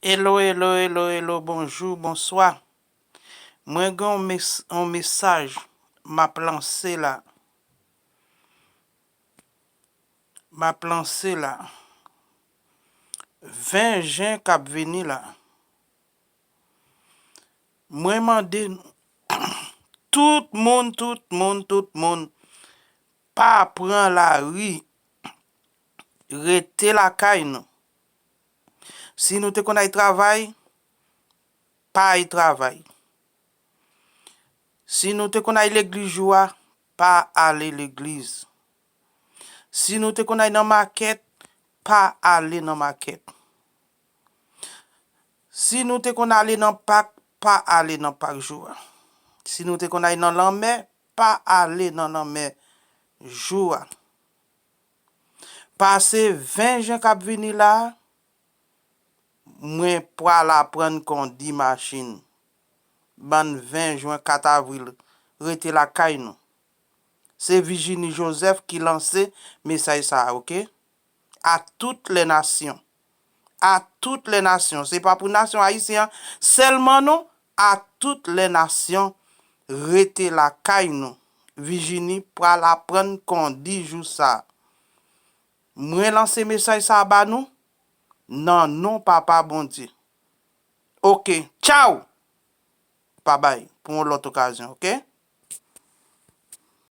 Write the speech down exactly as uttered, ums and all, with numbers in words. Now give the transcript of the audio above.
Hello, hello, hello, hello, bonjou, bonswa. Mwen gen yon mes- yon mesaj m ap lanse la. M ap lanse la. Ven jen k ap vini la. Mwen mande nou, tout moun, tout moun, tout moun, pa pran lari, rete lakay nou. Si nou te konn al travay, pa al travay. Si nou te konn al legliz jou a, pa ale legliz. Si nou te konn al nan makèt, pa ale nan makèt. Si nou te konn ale nan pak, pa ale nan pak jou a. Si nou te konn al nan lanmè, pa ale nan lanmè jou a. Pase ven jen k ap vini la, mwen pral aprann kondi machin. Bann ven jen, kat avril, rete lakay nou. Se Virginie Joseph ki lanse mesaj sa a, oke? A tout lè nasyon. A tout lè nasyon. Se pa pou nasyon ayisyen an sèlman non, a tout lè nasyon, rete lakay nou. Virginie pral aprann kondi jou sa a. Mwen lanse mesaj sa a ba nou nan non Papa Bondye. Oke, tchaw! Babay, pou yon lòt okazyon, oke?